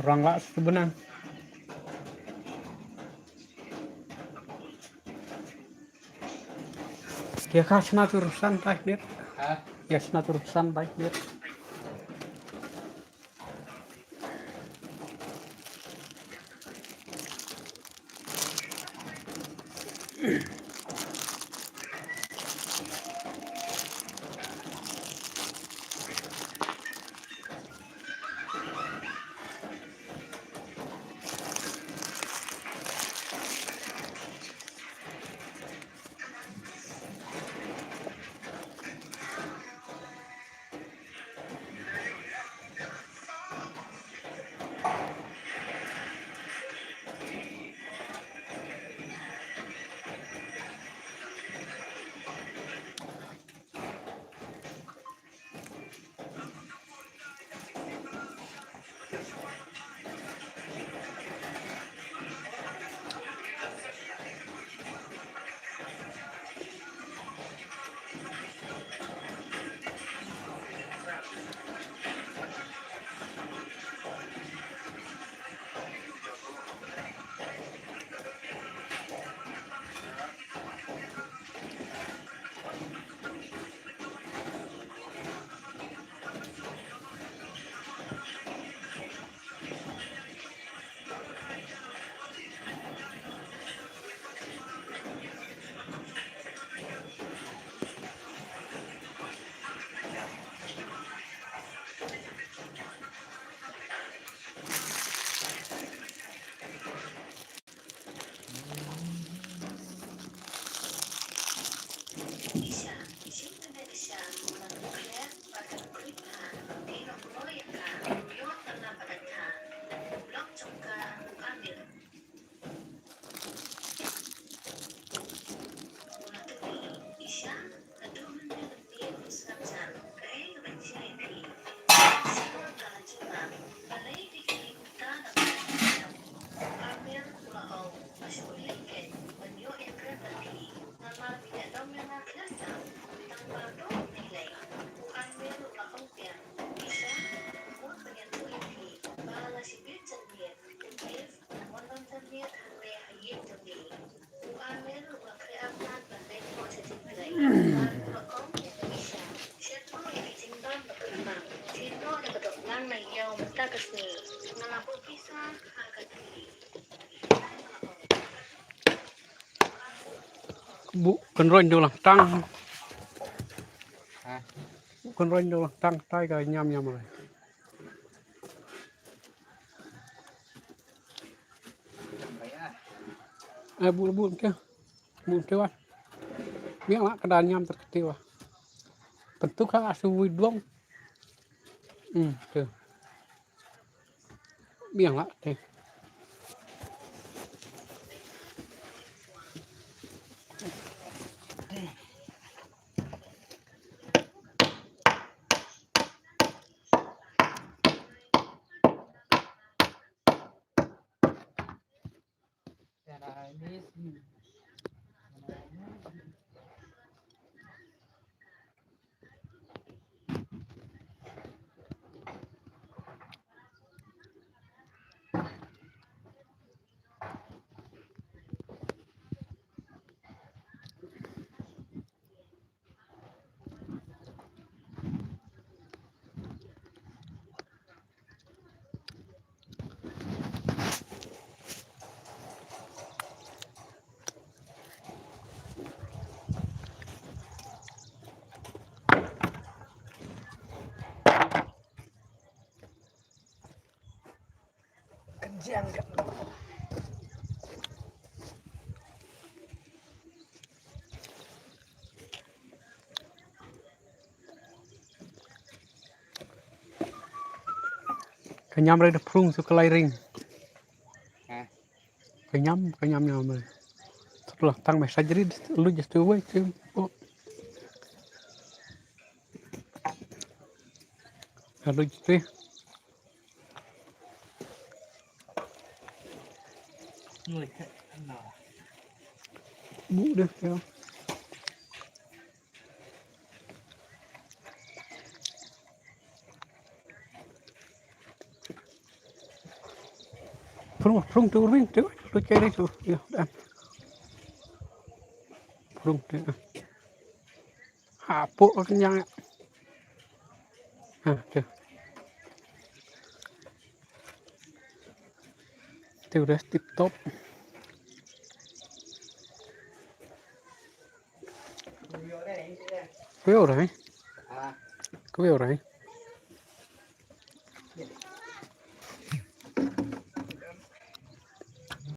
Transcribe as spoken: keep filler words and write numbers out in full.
Rang lah satu benang. Dia kah sena tu rusan tah nit. Ha? Dia sena tu rusan tah nit. Bu kynroin dong lang tang. Ha? Bu kynroin dong lang tang, tai ka ñiam ñiam re. Eh, bu, bu ke. Bu ke wa. Biang lah ka da ñiam ter kti wa. Pentuk ha asu wui duong. Hmm, tu. Biang lah te. Ka ñiam re da prung su ka lai ring. Ha? Ka ñiam, ka ñiam ñiam re. Setelah tang me sajri lu just wait tu. Oh. Lalu just. Bu deh ya. Prung, prung tu ring tu, tu cai ring tu. Ya, dah. Prung tu. Ha, pok kan yang. Ha, tu. Tu dah tip top. Kau orang, eh? Kau orang, eh?